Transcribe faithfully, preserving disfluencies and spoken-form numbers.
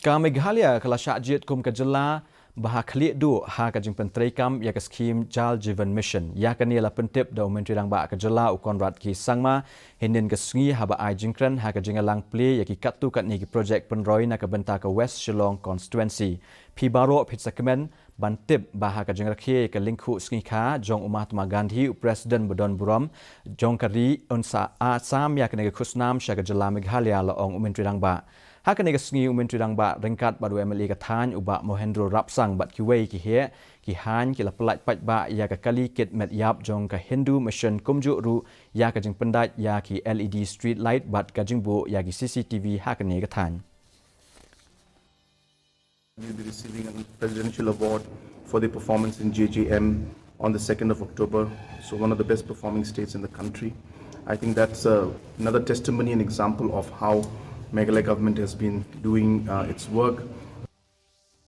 Ka Meghalaya ka la shah jied kum ka jylla ba ha khlieh duh ha ka jingpyntreikam ïa ka skhim Jal Jeevan Mission. Ïa kane la pyntip da u Myntri Rangbah ka jylla u Conrad K Sangma hynnin ka sngi haba ai jingkren ha ka jingïalang plie ïa ki katto katne ki projek pynroi na ka bynta ka West Shillong Constituency. Phi baroh phi sa kmen ban tip ba ha ka jingrakhe ïa ka lyngkhuh sngi kha jong u Mahatma Gandhi, u President ba don burom jong ka ri, un sa sam ïa kane ka khusnam sha ka jylla Meghalaya, la ong u Myntri Rangbah. Ha kane ka sngi u Myntri Rangbah ryngkat bad u M L A ka thaiñ u Bah Mohendro Rapsang bad kiwei ki heh ki haiñ ki la pyllait paidbah ïa ka kali kit met ïap jong ka Hindu Mission kumjuh ruh ïa ka jingpyndait ïa ki L E D street light bad ka jingbuh ïa ki C C T V ha kane ka thaiñ. You'll be receiving a presidential award for the performance in J J M on the second of October. So one of the best performing states in the country. I think that's uh, another testimony and example of how Meghalaya government has been doing uh, its work.